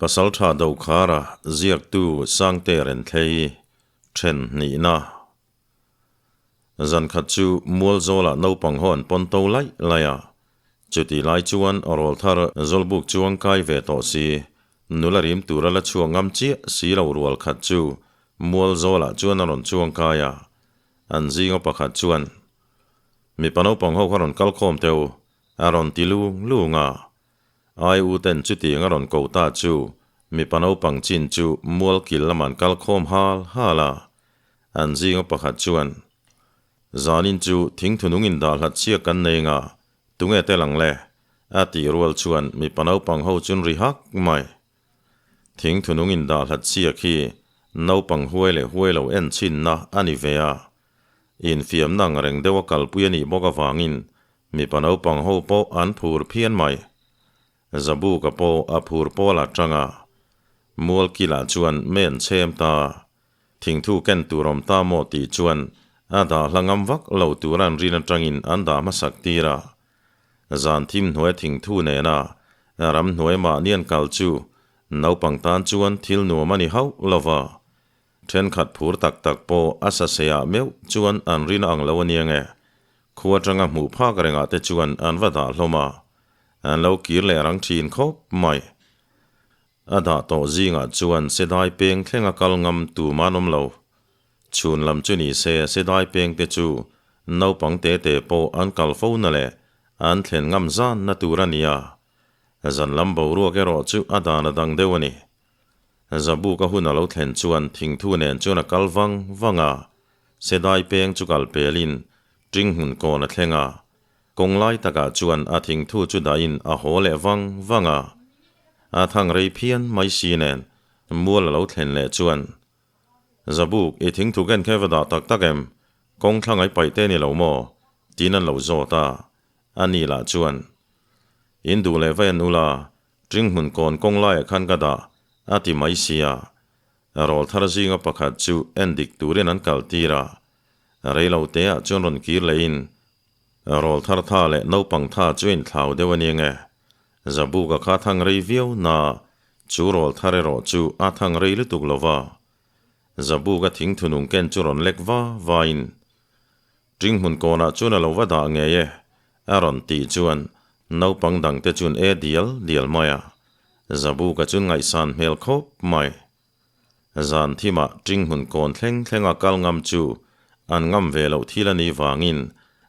Pasaltha Dokhara ziaktu Sangte Renthlei then hnihna. Zan khat chu Mualzawlah naupang ho an pawn to laih laih a, chutih lai chuan rawlthar Zawlbuk chuang kai ve tawh si, nula rim tura la chhuak ngam chiah si lo rual khat chu Mualzawlah chuan a rawn chuang kai a, an zinga pakhat chuan, Mipa naupang ho kha rawn kal khawm teh u, a rawn ti lung lung a. Ai u ten chutiang a rawn ko ta chu mipa naupang chin chu mual kil lam an kal khawm hal hal a. An zinga pakhat chuan, Zanin chu thingthunung in dah hlat chiah kan nei nga, tunge tel ang le? a tih rual chuan mipa naupang ho chun ri hak mai. Thingthunung in dah hlat chiah khi naupang huai leh huai lo en chhinna a ni ve a. Infiamna ang reng deuh a kalpui a nih bawk avangin Mipa naupang ho pawh an phur phian mai. Zabuka pawh a phur pawl a tang a. Mualkilah chuan men chhem ta. Thingthu ken tur awm ta maw tih chuan a dah hla ngam vak lo tur an rin atangin an dah hmasak tir a. Zan thim hnuai thingthu nena ramhnuai mahni an kal chu naupang tan chuan thil nuam a ni hauh lo va. Thenkhat phur tak tak pawh a saseiah meuh chuan an rin ang lo ania nge. Khua atanga hmuh phak rengah te chuan an va dah hlawm a, an lo kir leh rang thin khawp mai. A dah tawh zingah chuan Sedai peng thlenga kal ngam tum an awm lo. Chhun lam chu ni se Sedai peng te chu naupang te te pawh an kal fo na leh an thlen ngam zan na tur a ni a. Zan lam boruak erawh chu a dan a dang deuh a ni. Zabuka hun a lo thlen chuan thingthu nen chuan a kal vang vang a, Sedai peng chu kal pelin Ṭinghmun kawn a thleng a, kawng lai takah chuan a thingthu chu dahin a haw leh vang vang a. A thang rei phian mai si nen mual a lo thlen leh chuan, Zabuk, i thingthu ken khe va dah tak tak em? Kawng thla ngai paih te ni lo maw? tiin an lo zawt a. A ni lah chuan, In duh leh va en ula, Ṭinghmun kawn kawng laiah khan ka dah, a ti mai sia. Rawl thar zinga pakhat chu en dik turin an kal tir a. Reilo teah chuan rawn kir lehin, Rawl thar tha leh naupang tha chu a inthlau deuh a ni ange. Zabuka kha thang rei viau na, chu rawl thar erawh chu a thang rei lutuk lo va. Zabuka thingthunung ken chu rawn lek va vain, Ṭinghmun kawnah chuan a lo va dah ngei e, a rawn tih chuan naupang dangte chuan e dial dial mai a, Zabuka chuan ngaihsan hmel khawp mai. Zan thimah ṭinghmun kawn thleng thlenga kal ngam chu an ngam ve loh thil a nih vangin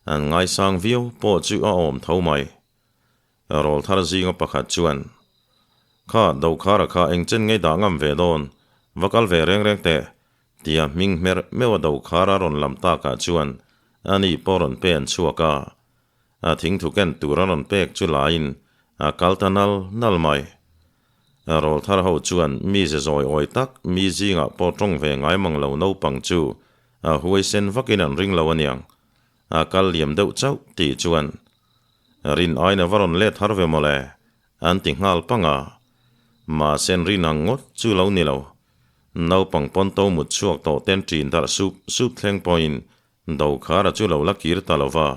an ngaisang viau pawh chu a awm tho mai. Rawl thar zinga pakhat chuan, Kha, Dokhara kha engchen ngei dah ngam ve dawn, va kal ve reng reng teh, tia hming hmer meuh a Dokhara rawn lam takah chuan ani pawh rawn pe an chhuak a. A thingthu ken tur a rawn pek chu laiin a kal ta nal nal mai. Rawl thar ho chuan mi ze zawi awi tak mi zingah pawh tawng ve ngai mang lo naupang chu a huaisen vakin an ring lo aniang. A kal liam deuh chauh tih chuan Rin aina va rawn let har ve mawle, an ti nghal pang a. Mahse an rin ang ngawt chu lo ni lo. Naupang pawn to mut chhuak tawh ten ṭin darh sup sup thleng pawhin Dokhara chu lo la kir ta lo va.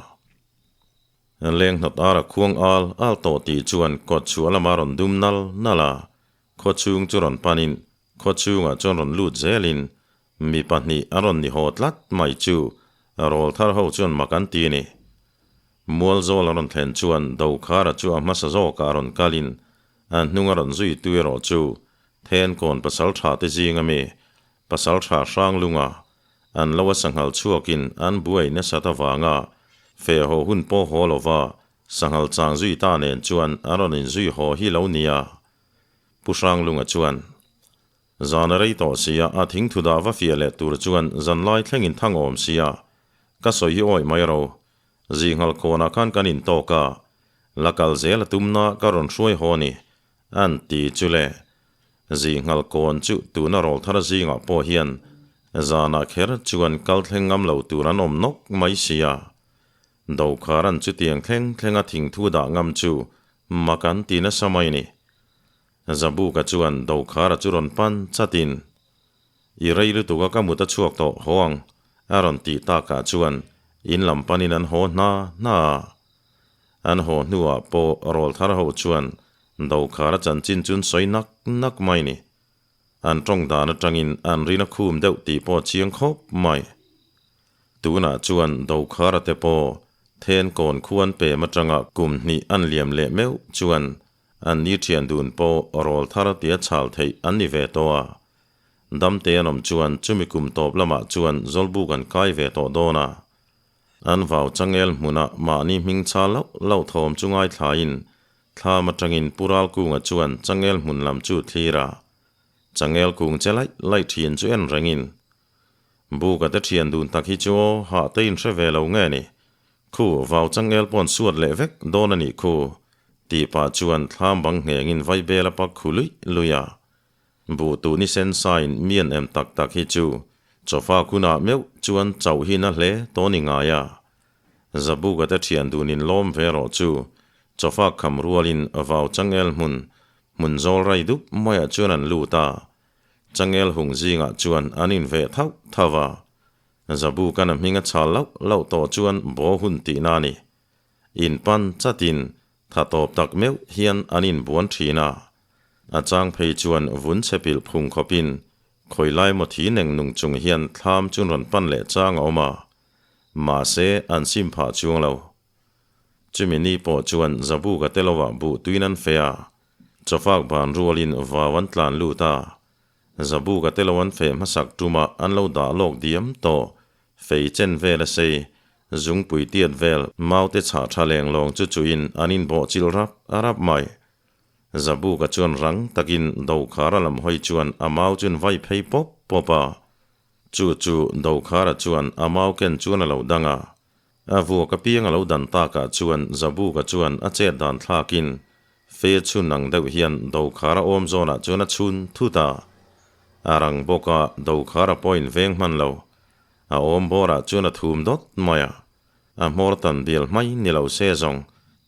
Leng hnawt ara khuang al al tawh tih chuan kawt chhuah lama rawn dum nal nal a, khaw chhung chu rawn panin khaw chhungah chuan rawn lut zelin Mi pahnih an rawn ni haw tlat mai chu rawl thar ho chuan mak an ti a ni. Mualzawl a rawn thlen chuan Dokhara chu a hmasa zawkah a rawn kalin a hnung a rawn zui tu erawh chu Thenkawn pasal tha te zing ami pasal tha Hranglunga an lo a sanghal chhuakin an buai nasat avanga feh haw hun pawh haw lova sanghal chang zui ta nen chuan an rawn inzui haw hi lo nia. Pu Hranglunga chuan. Zan a rei tawh sia, a thingthu dah va fiah leh tur chuan zan lai thlengin thang awm sia, ka sawi hi awih mai ro. Zinghal kawnah khan kan intawk a, la kal zel a tumna ka rawn hruai haw ni, an ti chu le. Zinghal kawn chu tuna rawl thar zingah pawh hian zanah kher chuan kal thleng ngam lo tur an awm nawk mai sia. Dokharan chutiang thleng thlenga thingthu dah ngam chu mak an ti nasa mai ni. Zabuka chuan Dokhara chu rawn pan chatin, I rei lutuk a ka mut a chhuak tawh haw ang, a rawn tih takah chuan in lam panin an haw hna hna a. An haw hnuah pawh rawl thar ho chuan Dokhara chanchin chun sawi nak nak mai ni. An tawng dan atangin an rin a khum deuh tih pawh a chiang khawp mai. Tunah chuan Dokhara te pawh Thenkawn khuan pem atanga kum hnih an liam leh meuh chuan an ni thian dun pawh rawl thar tia chhal theih an ni ve tawh a. Damte an awm chuan chumi kum tawp lamah chuan Zawlbuk an kai ve tawh dawn a. An vau changel hmuna mahni hming chha loh loh thawm chu ngaithlain thlam atangin Pu Ralkunga chuan changel hmun lam chu thlir a. Changel kung che laih laih thin chu en rengin, Buka te thian dun tak hi chu aw hah te in hre ve lo nge ni? Khu vau changel pawn suat leh vek dawn a nih khu, tih pah chuan thlam bang nghengin vaibel a pak khu luih luih a. Buh tuh ni sen sain mian em tak tak hi chu chawfa khunah meuh chuan chauh hi na hle tawh ni ngai a. Zabuka te thian dunin lawm ve rawh chu chawfa kham rualin vau changel hmun hmun zawl rai dup maiah chuan an lut a. Changel hung zingah chuan an inveh thauh thauh a. Zabukan a hming a chhal loh loh tawh chuan baw hun tihna a ni. Inpan chatin tha tawp tak meuh hian an inbuan thin a. A chang phei chuan vun chhe pilh phung khawpin khawi lai maw thi neng nung chung hian thlam chun rawn pan leh chang a awm a, mahse an sim phah chuang lo. Chumi ni pawh chuan Zabuka te lovah buh tuin an fe a, chawfak ban rualin vau an tlan lut a, Zabuka te lo an feh hmasak tumah an lo dah lawk diam tawh, fei chen vel a sei, zungpui tiat vel maute chhah tha leng lawng chu chuin an inbawh chilh rap rap mai. Zabuka chuan rang takin Dokhara lam hawi chuan a mau chun vai phei pawp pawp a. Chu chu Dokhara chuan a mau ken chuan a lo dang a. A vuak apiang a lo dan takah chuan Zabuka chuan a chet dan thlakin fe chhun ang deuh hian Dokhara awm zawnah chuan a chhun thut a. A rang bawk a, Dokhara pawhin veng hman lo. A awm bawrah chuan a thum dawt mai a. A hmawr tan bial hmai ni lo se zawng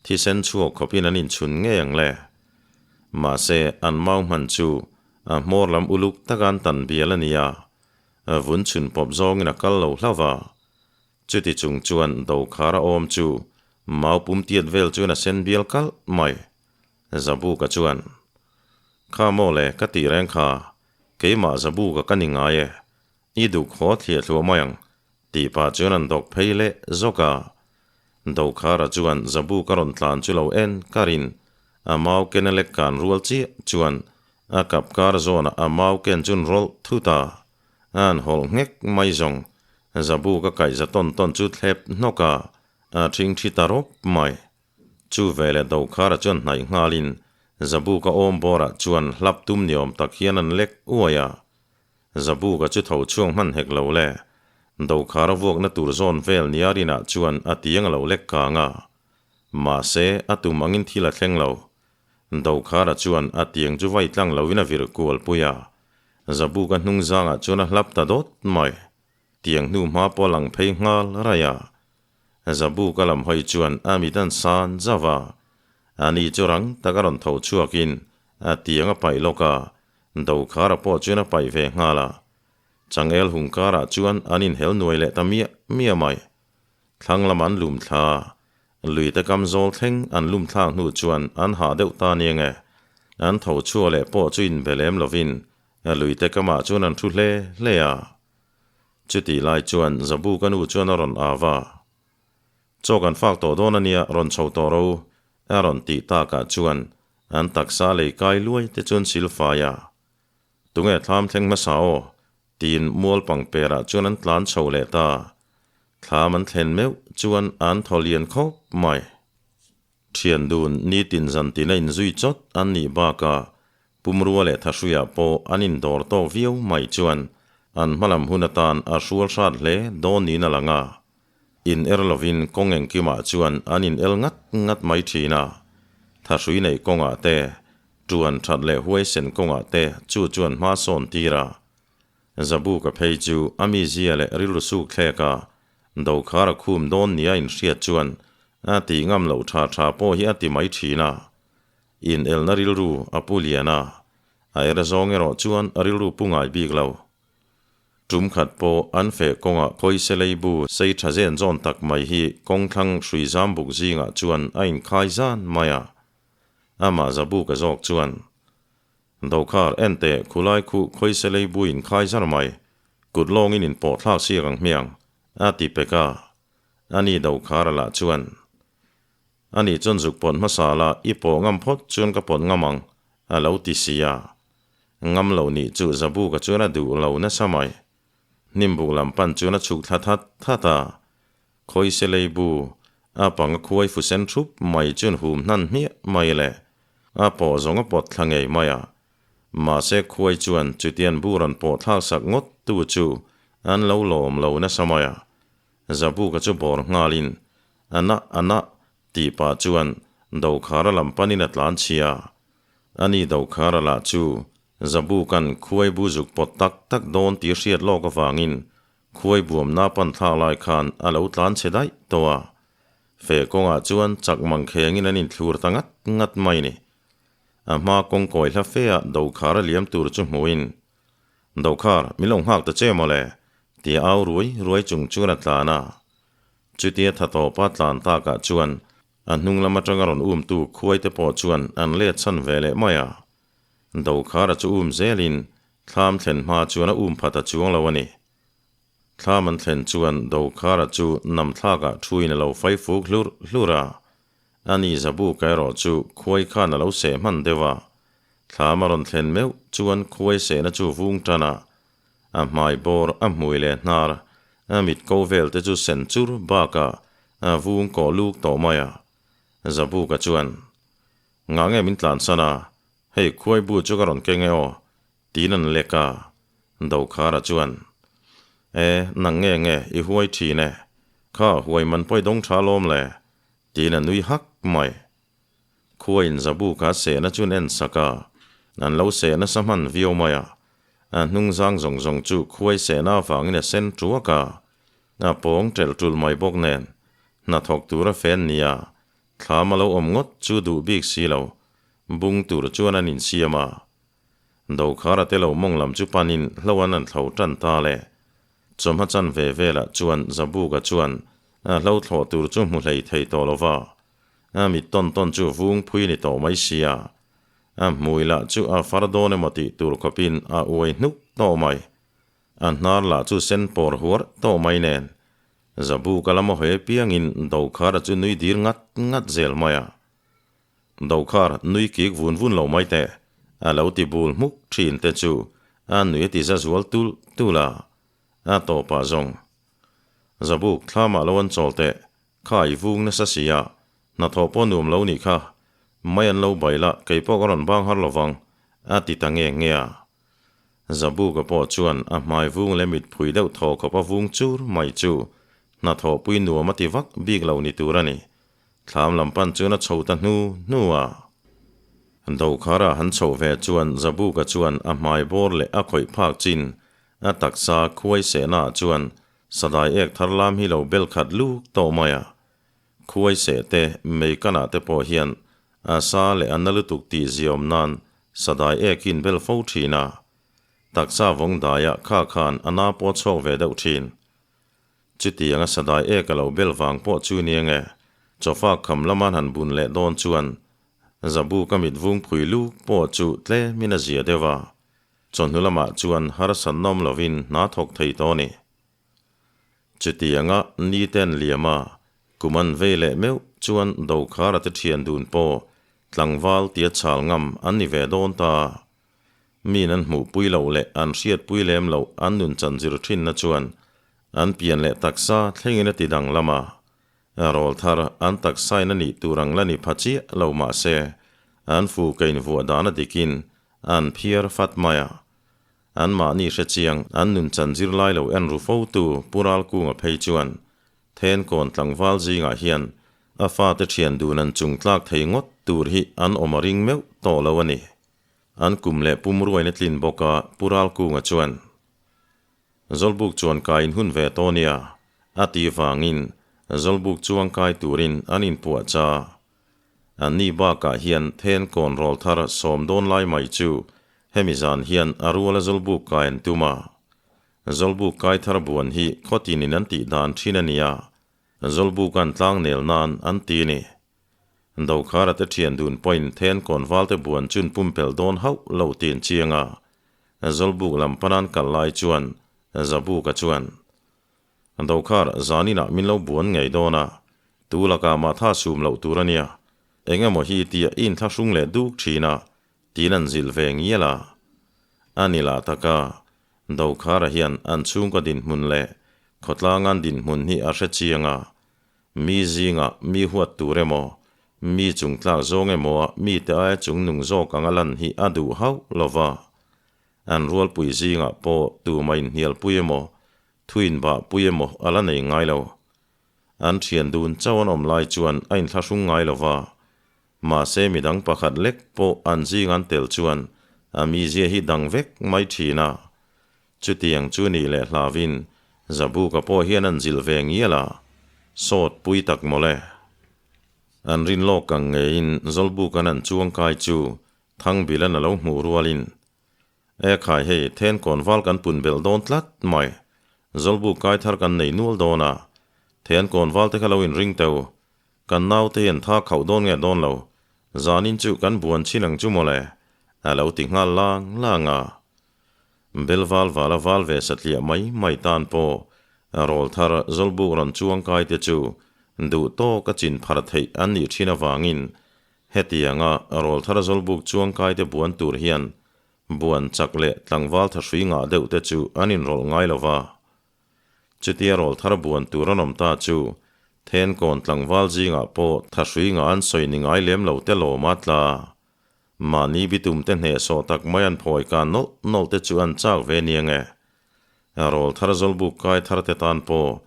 thisen chhuak khawpin an inchhun ngei ang le. Mahse, an mau hman chu a hmawr lam uluk taka an tan bial a ni a, vun chhun pawp zawngin a kal lo hlauh a. Chuti chung chuan dokhar a awm chu mau pum tiat vel chuan a sen bial kalh mai. Zabuka chuan, Kha maw le, ka tih reng kha, keimah Zabuka ka ni ngai e, i duh khaw thliah thluah mai ang, Tih pah chuan an dawk phei leh zawk a. Dokhara chuan Zabu ka rawn tlan chu lo en karin a mau ken a lek kan rual chiah chuan a kap kar zawnah a mau ken chun rawlh thut a. A han hawlh nghek mai zawng Zabu ka kaih za tawn tawn chu thlep hnawk a, a thing thi ta rawp mai. Chu veleh Dokhara chuan hnaih nghalin Zabu ka awm bawrah chuan hlap tum ni awm tak hian an lek uai a. Zabuka chu tho chhuak hman hek lo le. Dokhara vuakna tur zawn vel nia rinah chuan a tiang a lo lek kang a. Mahse, a tum angin thil a thleng lo. Dokhara chuan a tiang chu vai tlang loin a vir kual pui a. Zabuka hnung zangah chuan a hlap ta dawt mai. Tiang hnu hma pawh a lang phei nghal raih a. Zabuka lam hawi chuan a mit an san zauh a. Ani chu rang taka rawn tho chhuakin a tiang a paih lawk a. Dokhara pawh chuan a paih ve nghal a, changel hung karah chuan an inhel nuai leh ta miah miah mai. Thlang lam an lum thla a, luite kam zawl thleng an lum thlak hnu chuan an hah deuh ta nia nge, an tho chhuah leh pawh chu inbe lem lovin luite kamah chuan an thu hle hle a. Chutih lai chuan Zabuka nu chuan a rawn au a, Chaw kan fak tawh dawn a nia, rawn chho tawh ro, a rawn tih takah chuan an taksa lei kai luai te chuan silfai a, Tunge thlam thleng hmasa aw? tiin mual pangperah chuan an tlan chho leh ta. Thlam an thlen meuh chuan an thaw lian khawp mai. Thian dun nitin zan tina inzui chawt an nih bakah pumrua leh thahruiah pawh an indawr tawk viau mai chuan an hmalam hun atan a hrual hrat hle dawn niin a lang a. In er lovin kawng engkimah chuan an in el ngat ngat mai thin a, thahrui neih kawngah te, tuan that leh huaisen kawngah te chu chuan hma sawn tir a. Zabuka phei chu a mizia leh rilru suk thlek a, dokhar a khum dawn nia inhriat chuan a tih ngam loh tha tha pawh hi a ti mai thin a. In elna rilru a pu lian a, a er zawng erawh chuan a rilru pu ngai bik lo. Tum khat pawh an feh kawngah khawise leibu sei tha zen zawn tak mai hi kawngthlang hrui zam buk zingah chuan a inkhai zan mai a. Amah Zabuka zawk chuan, Dokhar, en teh, khulai khu khawiselei buin khai zar mai, kut lawngin in pawh thlak siak ang hmiang, a ti pek a. Ani Dokhara lah chuan, Ani chuan zuk pawt hmasa la, i pawh ngam phawt chuan ka pawt ngam ang, a lo ti si a. Ngam lo nih chu Zabuka chuan a duh lo nasa mai. Hnimbuk lam pan chuan a chhuk thla that that a. Khawiselei bu, a pang a khuai fu sen thup mai chuan hum hnan hmiah mai le. A pawh zawng a pawt thla ngei mai a. Mahse khuai chuan chutian bu rawn pawh thlak sak ngawt tu chu an lo lawm lo nasa mai a. Zabuka chu bawr nghalin, A na, a na, tih pah chuan Dokhara lam panin a tlan chhia. Ani Dokhara lah chu Zabuka'n khuai bu zuk pawt tak tak dawn tih hriat lawk avangin khuai buamna pan thlak lai khan a lo tlan chhe daih tawh a. Feh kawngah chuan chak mang khengin an inthlur ta ngat ngat mai ni. A hma kawngkawi hla fe ah Dokhara liam tur chu hmuhin, Dokhar, min lo nghak ta che mawle, tia au ruai ruai chung chuan a tlan a. Chutia tha tawpa tlan takah chuan a hnung lam atanga rawn umtu khuaite pawh chuan an let chhan ve leh mai a. Dokhara chu um zelin thlam thlen hma chuan a um phat a chuang lo a ni. Thlam an thlen chuan Dokhara chu nam thlakah thuin a lo fai fuk hlur hlur a. Ani Zabuka erawh chu khuai khan a lo seh hman deuh a. Thlam a rawn thlen meuh chuan khuai sehna chu vung tan a, a hmai bawr, a hmui leh hnar, a mit ko vel te chu sen chur bakah a vung kawh luk tawh mai a. Zabuka chuan, Ngah nge min tlansan a, hei khuai bu chu ka rawn keng e aw, tiin an lek a. Dokhara chuan, E, nang nge nge i huai thin e, kha huai man pawh i dawng tha alawm le, tiin a nui hak mai. Khuaiin Zabuka sehna chu an en sak a, an lo seh nasa hman viau mai a. A hnung zang zawng zawng chu khuai sehna avangin a sen tuak a, a pawng ṭelh ṭulh mai bawk nen, hnathawk tura fen nia thlam a lo awm ngawt chu duh bik si lo, bung tur chuan an insiam a. Dokhara te lo mawng lam chu panin hlo an an thlo ṭan ta le. Chawhma chan ve velah chuan Zabuka chuan a hlo thlawh tur chu hmu hlei thei tawh lo va, A mit tawn tawn chu vung phui ni tawh mai sia. A hmui lah chu a far dawn emaw tih tur khawpin a uai hnuk tawh mai. A hnar lah chu sen pawr huar tawh mai nen. Zabuka lama hawi apiangin Dokhara chu nui dir ngat ngat zel mai a. Dokhar nui kik vun vun lo mai teh, a lo ti bul hmuk thin te chu a nui a ti za zual tulh tulh a. A tawpah zawng. Zabuk thlamah lo an chawl teh, kha i vung nasa si a, hnathawh pawh nuam lo nih kha, mai an lo bai la, kei pawh ka rawn bang har lo vang, a ti ta nge nge a. Zabuka pawh chuan a hmai vung leh mit phui deuh thaw khawp a vung chur mai chu hnathawh pui nuam a ti vak bik lo ni tur a ni. Thlam lam pan chuan a chho ta hnu hnu a. Dokhara han chhoh ve chuan Zabuka chuan a hmai bawr leh a khawih phak chin A taksa khuai sehnaah chuan sadai ek thar lam hi lo bel khat luk tawh mai a. Khuai seh te, mei kanah te pawh hian a sa leh a na lutuk tih ziawm nan sadai ek hi in bel fo thin a. Taksa vawng daiah kha khan a na pawh a chhuak ve deuh thin. Chutianga sadai ek a lo bel vang pawh chu nia nge, chawfa kham lama han bun leh dawn chuan zabu ka mit vung phui luk pawh chu tlemin a zia deuh a. Chawhnu lamah chuan harsa nawm lovin hna thawk thei tawh a ni. Chutianga niten liama kum an vei leh meuh chuan Dokhara te thian dun pawh tlangval tia chhal ngam an ni ve dawn ta. Min an hmuhpui loh leh an hriatpui lem loh an nun chanzir thinna chuan an pian leh taksa thlengin a ti danglam a. Rawl thar an taksain a nih tur ang la ni pha chiah lo mah se, an fu kein vuah dan a dikin an phiar fat mai a. Anmahni hre chiang an nun chan zirlai lo en ru fotu Pu Ralkunga phei chuan Thenkawn tlangval zingah hian a fate thian dun an chung tlak thei ngawt tur hi an awm a ring meuh tawh lo a ni. An kum leh pum ruain a tlin bawk a Pu Ralkunga chuan Zawlbuk chuan kai in hun ve tawh nia, a ti vangin Zawlbuk chuang kai turin an inpuah cha. An ni bakah hian then kawn rawl thar sawm dawn lai mai chu hemi zan hian a ruala Zawlbuk kai an tum a. Zawlbuk kai thar buan hi khawtinin an tih dan thin a nia, Zawlbuk an tlangnel nan an ti ni. Dokhara te thian dun pawhin then kawnval te buan chun pumpelh dawn hauh lo tin chiang a, Zawlbuk lam panan kal lai chuan Zabuka chuan, Dokhar, zaninah min lo buan ngei dawn a, tu lakah mah tha sum loh tur a nia, eng emaw hi tia i inthlahrung leh duk thin a, tiin an zilh ve ngial a. A ni lah taka, Dokhara hian an chhungkaw dinhmun leh khawtlangan dinhmun hi a hre chiang a, Mi zingah mi huat tur emaw, mi chungtlak zawng emawa mite aia chungnung zawk anga lan hi a duh hauh lo va. An rualpui zingah pawh tuma inhnialpui emaw, thuinbahpui emaw a la nei ngai lo. An thian dun chauh an awm lai chuan a inthlahrung ngai lo va. Mahse midang pakhat lek pawh an zing an tel chuan a mizia hi dang vek mai thin a. Chutiang chu nih leh hlauhin Zabuka pawh hian an zilh ve ngial a, sawt pui tak mawle. An rin lawk ang ngeiin Zawlbuka'n an chuang kai chu Thangbila'n a lo hmuh rualin, E khai hei, then kawnval kan pun belh dawn tlat mai. Zawlbuk kai thar kan nei nual dawn a, then kawnval te kha lo inring teu. Kan naute hian tha khauh dawn nge dawn lo, zanin chu kan buan chin ang chu mawle, a lo ti nghal lang lang a. Bel val vala val ve satliah mai mai tan pawh rawl thar Zawlbuk rawn chuang kai te chu duh tawk a chin phar theih an nih thin avangin hetianga rawl thar Zawlbuk chuang kai te buan tur hian buan chak leh tlangval thahrui ngah deuh te chu an inrawlh ngai lo va. Chutia rawl thar buan tur an awm ta chu Thenkawn tlangval zingah pawh thahrui ngah an sawi ni ngai lem lo te lawm a tla. Mahni bitum te hnehsawh tak mai an phawi ka nawlh nawlh te chu an chak ve nia nge. Rawl thar Zawlbuk kai thar te tan pawh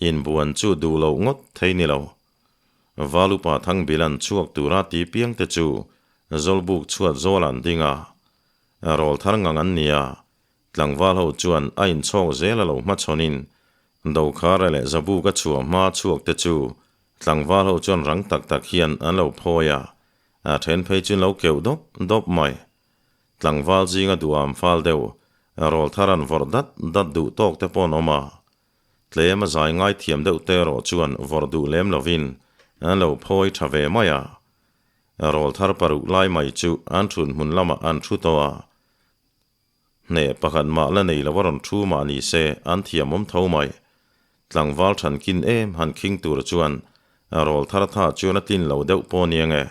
inbuan chu duh loh ngawt thei ni lo. Valupa Thangbilan chhuak tura ti piang te chu Zawlbuk chhuat zawl an ding a. Rawl thar ngang an ni a, tlangval ho chuan a inchhawk zel a lo hmachhawnin Dokhara leh Zabuka chhuah hma chhuak te chu tlangval ho chuan rang tak tak hian an lo phawi a, A then phei chu lo keuh dawp dawp mai. Tlangval zinga duham fal deuh, rawl thar an vawrh dat dat duh tawk te pawh an awm a. Tlem a zai ngai thiam deuh te erawh chuan vawrh duh lem lovin an lo phawi tha ve mai a. Rawl thar paruk lai mai chu an thun hmun lamah an thu tawh a. Hneh pakhat mah la nei lo a rawn thu mah ni se an thiamawm tho mai. Tlangval than kin em han khing tur chuan rawl thar tha chuan a tlin lo deuh pawh nia nge.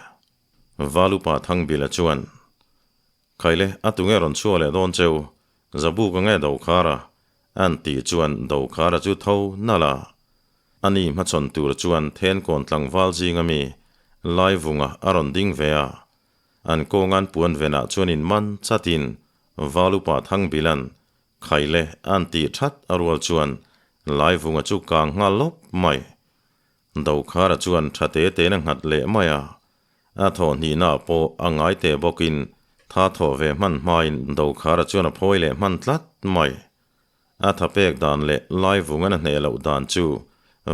Valupa Thangbila chuan, Khaile, a tunge rawn chhuah leh dawn cheu, Zabuka nge Dokhara? An tih chuan Dokhara chu tho nalh a. Ani hmachhawn tur chuan Thenkawn tlangval zinga mi Laivunga a rawn ding ve a. An kawngan puan venah chuan in man chatin Valupa Thangbilan Khaile an tih that a rual chuan Laivunga chu kang nghal lawp mai. Dokhara chuan tha te tein a nghat leh mai a. A thawh hnihnaah pawh a ngai teh bawkin tha thawh ve hman hmain Dokhara chuan a phawi leh hman tlat mai. A tha pek dan leh Laivungan a hneh loh dan chu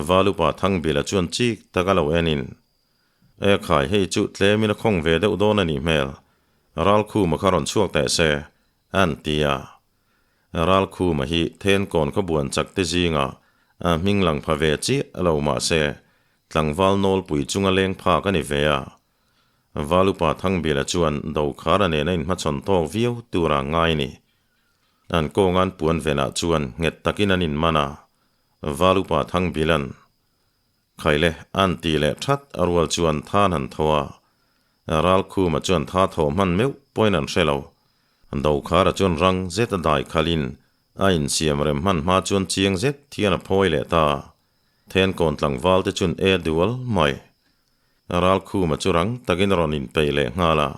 Valupa Thangbila chuan chik tak a lo enin E khai, hei chu tlemin a khawng ve deuh dawn a nih hmel. Ralkhuma kha rawn chhuak teh se, an ti a. Ralkhuma hi Thenkawn khaw buan chak te zingah a hming lang pha ve chiah lo mah se, tlangval nawlpui chunga leng phak a ni ve a. Valupa Thangbila chuan Dokhara nena inhmachhawn tawk viau tura ngai ni. An kawngan puan venah chuan nghet takin an inman a, Valupa Thangbilan, Khaile an ti leh that a rual chuan than han tho a, Ralkhuma chuan tha thawh hman meuh pawhin an hre lo. Dokhara chuan rang zet a dai khalhin a insiam rem hman hma chuan chiang zet hian a phawi leh ta. Thenkawn tlangval te chuan e dual mai. Ralkhuma chu rang takin a rawn inpeih leh nghal a,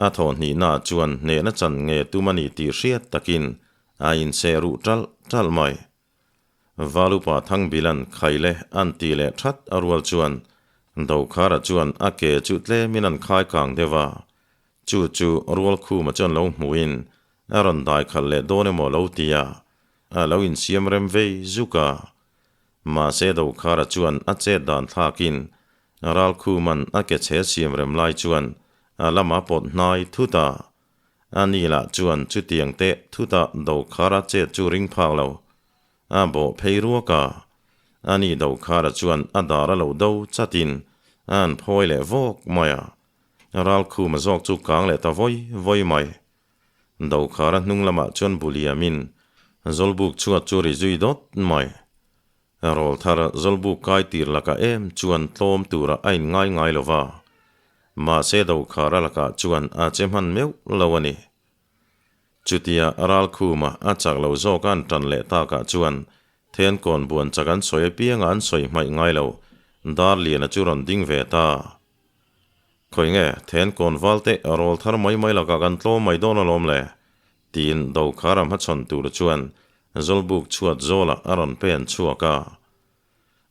a thawh hnihnaah chuan hnehna chan nge tum a ni tih hriat takin a inseh ruh ṭalh ṭalh mai. Valupa Thangbilan Khaile an ti leh that a rual chuan Dokhara chuan a ke chu tlemin an khai kang deuh a, chu chu Rualkhuma chuan lo hmuhin a rawn dai khalh leh dawn emaw lo ti a, a lo insiam rem vei zuk a. Mahse Dokhara chuan a chet dan thlakin Ralkhuman a ke chhe siam rem lai chuan a lama pawt hnai thut a, A ni lah chuan chutiang teh thutah Dokhara chet chu ring phak lo. A bawh phei ruak a. A ni Dokhara chuan a dar a lo do chatin A han phawi leh vawk mai a, Ralkhuma zawk chu kang leh ta vawi vawi mai. Dokhara hnung lamah chuan bu liamin Zawlbuk chhuat chu ri zui dawt mai. Rawlthar Zawlbuk kai tir lakah em chuan tlawm tura a inngai ngai lo va, mahse Dokhara lakah chuan a che hman meuh lo a ni. Chutia Ralkhuma a chak lo zawk a an tan leh takah chuan Thenkawn buan chak an sawi apianga an sawi hmaih ngai lo, Darliana chu rawn ding ve ta. Khawi nge, Thenkawn valte rawlthar mai mai lakah kan tlawm mai dawn alawm le? Tiin Dokhara hmachhawn tur chuan Zawlbuk chhuat zawlah a rawn pen chhuak a.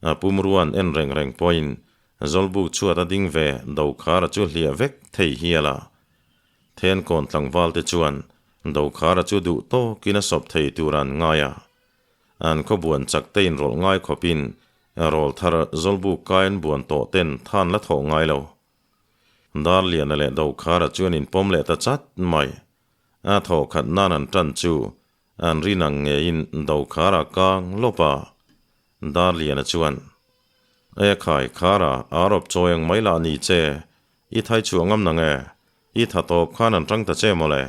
A pumruan en reng reng pawhin Zawlbuk chhuat a ding ve Dokhara chu hliah vek thei hial a. Thenkawn tlangval te chuan Dokhara chu duh tawkin a sawp thei tur an ngai a. An khawbuan chak te inrawlh ngai khawpin rawlthar Zawlbuk kai an buan tawh ten than la thawh ngai lo. Darliana leh Dokhara chuan inpawm leh ta chat mai. A thawh khat nan an tan chu an rin ang ngeiin Dokhara kang lawp a. Darliana chuan, E khai, Khara, Arop chawi ang mai lah ni che, i thai chhuah ngam nang e, i tha tawp khan an tang ta che mawle,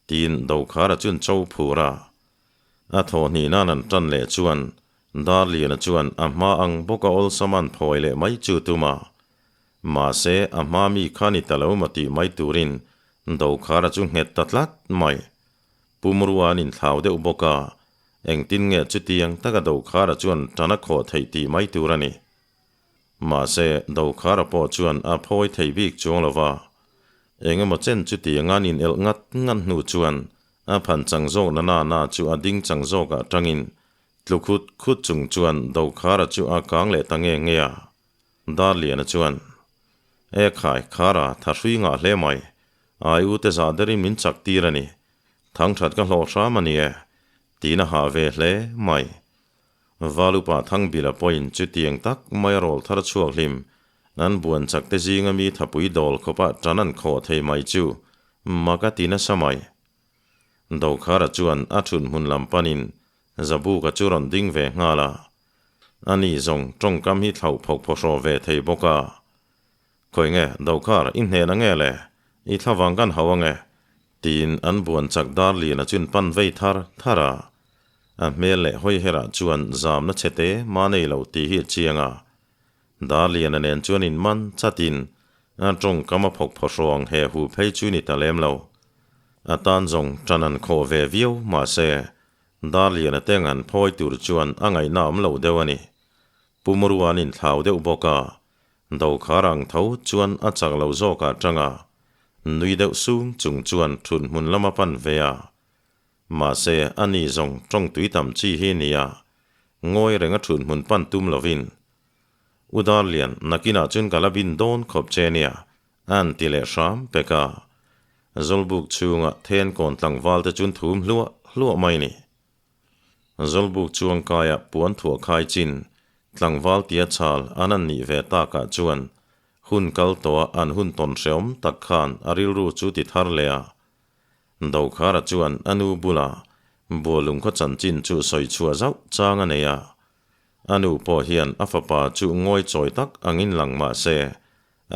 tiin Dokhara chuan cho phur a. A thaw hnih nan an tan leh chuan Darliana chuan a hma ang bawka awlsam an phawi leh mai chu tum a. Mahse, a hma mi kha ni ta lo maw tih mai turin Dokhara chu nghet ta tlat mai. Pumrua an inthlau deuh bawk a, engtin nge chutiang taka Dokhara chuan tan a khawh theih tih mai tur a ni. Mahse, Dokhara pawh chuan a phawi thei bik chuang lo va, eng emaw chen chutiang an inelh ngat ngat hnu chuan a phan chang zawk na na na chu a ding chang zawkah tangin tlu khut khut chung chuan Dokhara chu a kang leh ta nge nge a. Darliana chuan, E khai, Khara, tha hrui ngah hle mai. Ai u te zah derin min chak tir a ni. Thang that ka hlawh hram a ni e, tiin a hah ve hle mai. Valupa Thangbila pawhin chutiang tak mai a rawl thar chhuak hlim, an buan chak te zinga mi thapui dawl khawpah tan an khawh thei mai chu mak a ti nasa mai. Dokhara chuan a thut hmun lam panin Zabuka chu rawn ding ve nghal a. Ani zawng tawngkam hi thlauh phawk phawhraw ve thei bawk a. Khawi nge, Dokhar, i hnen ange le? I thlavang kan hauh ange? Tiin an buan chak dar lian a chun pan vei thar thar a. A hmel leh hawi herah chuan zamna chhe te mah nei lo tih hi a chiang a. Dar liana nen chuan in man chatin a tawngkam a phawk phawhraw ang he hu phei chu ni ta lem lo. A tan zawng tan an khawh ve viau mahse Darliana te ngan phawi tur chuan a ngaihna awm lo deuh a ni. Pumrua an inthlau deuh bawk a, Dokhar ang tho chuan a chak lo zawk ah tang a, nui deuh sung chung chuan thut hmun lam a pan ve a. Mahse, a ni zawng tawng tui tam chi hi nia, ngawi reng a thut hmun pan tum lovin, U Darlian, nakinah chuan ka la bin dawn khawp che nia, An ti leh hram pek a, Zawlbuk chhunga Thenkawn tlangval te chuan thum hluah hluah mai ni. Zawlbuk chuangkaia puan thuah khai chin tlangval tia chhal an an nih ve takah chuan hun kal tawha an hun tawn hreawm tak khan a rilru chu ti thar leh a. Dokhara chuan a nu bula Bualung khaw chanchin chu sawi chhuah zauh chang a nei a. A nu pawh hian a fapa chu ngawi chawi tak angin lang mah se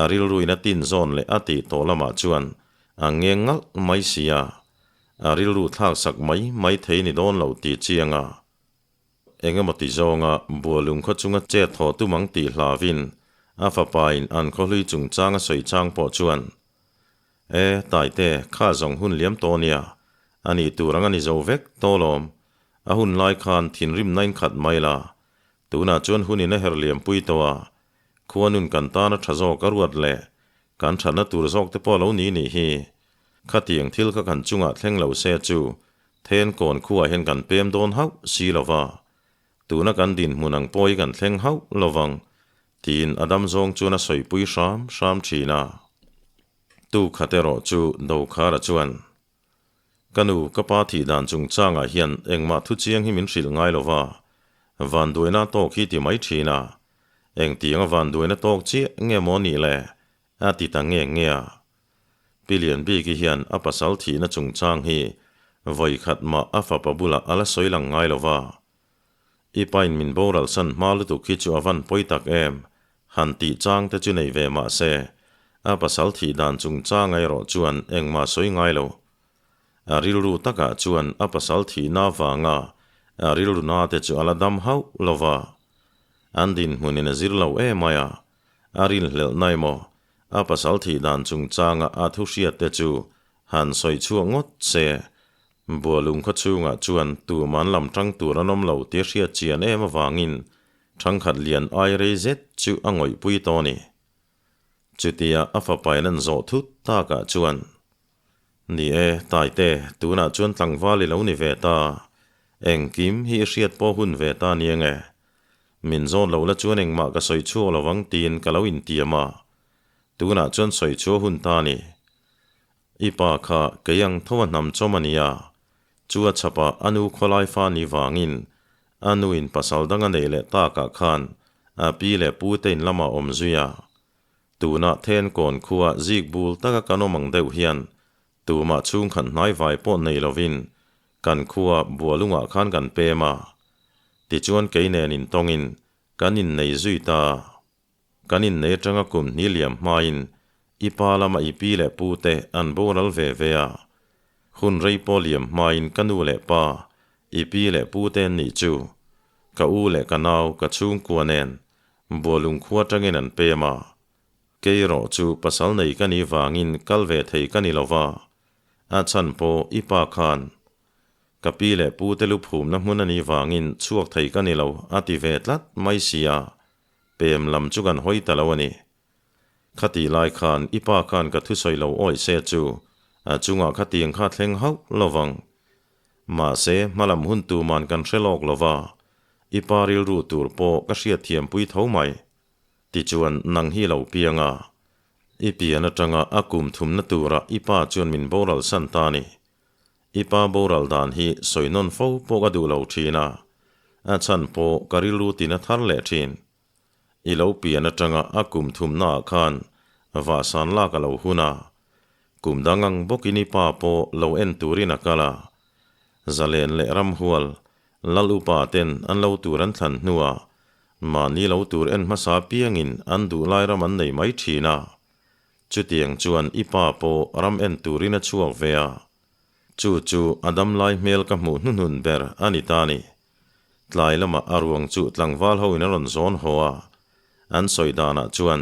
A rilruin a tin zawn leh a tih tawh lamah chuan a ngeng ngalh mai si a, a rilru thlak sak mai mai thei ni dawn lo tih chiang a. Eng emaw ti zawnga Bualung khaw chunga chet thaw tum ang tih hlauhin a fapain an khawhlui chungchang a sawi chang pawh chuan, E, Taite, kha zawng hun liam tawh nia, a nih tur ang a ni zo vek tawh lawm, a hun lai khan thinrimna in khat mai la, tunah chuan hunin a her liampui tawh a, Khuanun kan tana tha zawk a ruat leh kan thatna tur zawk te pawh lo ni nih hi. Khatiang thil kha kan chungah thleng lo se chu Thenkawn khuaah hian kan pem dawn hauh si lo va, tuna kan dinhmun ang pawh hi kan thleng hauh lo vang, tiin a dam zawng chuan a sawipui hram hram thin a. Tu khat erawh chu Dokhara chuan, Ka nu, ka pa thih dan chungchangah hian engmah thu chiang hi min hrilh ngai lo va, vanduaina tawk hi ti mai thin a, engtianga vanduaina tawk chiah nge maw nih le? a ti ta nge nge a. Pi Lianbiki hian a pasal thihna chungchang hi vawi khat mah a fapa bulah a la sawi lang ngai lo va. I pain min boral san hma lutuk hi chu a van pawi tak em? Han tih chang te chu nei ve mah se, a pasal thih dan chungchanga erawh chuan engmah sawi ngai lo. A rilru takah chuan a pasal thihna avanga a rilru na te chu a la dam hauh lo va. An dinhmunin a zir lo em mai a, a rinhlelhna emaw a pasal thih dan chungchanga a thu hriat te chu han sawi chhuak ngawt se, Bualung khaw chhungah chuan tuman lam tang tur an awm lo tih a hriat chian em avangin Thangkhat lian ai rei zet chu a ngawihpui tawh a ni. Chutia a fapain an zawh thut takah chuan, Ni e, Taite, tunah chuan tlangval i lo ni ve ta. Engkim hi i hriat pawh hun ve ta nia nge. Min zawt lo la chuan engmah ka sawi chhuak lo vang tiin ka lo intiam a. Tunah chuan sawi chhuah hun ta a ni. I pa kha kei ang tho a hnam chawm a nia. Chu a chhapah a nu khawlai fa ni vangin a nuin pasal dang a neih leh takah khan a pi leh pu te in lamah awm zui a. Tunah Thenkawn khua zik bul taka kan awm ang deuh hian tumah chhungkhat hnai vai pawh nei lovin kan khua Bualungah khan kan pem a. Tichuan kei nen intawngin kan innei zui ta. Kan innei atanga kum hnih liam hmain i pa lama i pi leh pu te an boral ve ve a. Hun rei pawh liam hmain ka nu leh pa, i pi leh pu te an nih chu. Ka u leh ka nau, ka chhungkua nen Bualung khua atangin an pem a. Kei erawh chu pasal nei ka nih vangin kal ve thei ka ni lo va. A chhan pawh i pa khan Ka pi leh pu te lu phumna hmun a nih vangin chhuak thei ka ni lo a ti ve tlat mai sia. Pem lam chu kan hawi ta lo a ni. Khatih lai khan i pa khan ka thusawi lo awih se chu a chungah khatiang kha thleng hauh lo vang. Mahse, hmalam hun tuman kan hre lawk lo va, i pa rilru tur pawh ka hriatthiampui tho mai. Tichuan, nang hi lo piang a. I pian atanga a kum thumna turah i pa chuan min boral san ta a ni. I pa boral dan hi sawi nawn fo pawh ka duh lo thin a, a chhan pawh ka rilru tina thar leh thin. I lo pian atanga a kum thumnaah khan vahsan lak a lo hun a, kum dang ang bawkin i pa pawh lo en turin a kal a. Zalen leh ramhual, Lal upa ten an lo tur an thlan hnuah mahni lo tur en hmasa piangin an duh lai ram an nei mai thin a. Chutiang chuan i pa pawh ram en turin a chhuak ve a, chu chu a dam lai hmel ka hmuh hnuhnun ber a ni ta ni. Tlai lamah a ruang chu tlangval hoin a rawn zawn haw a, an sawi danah chuan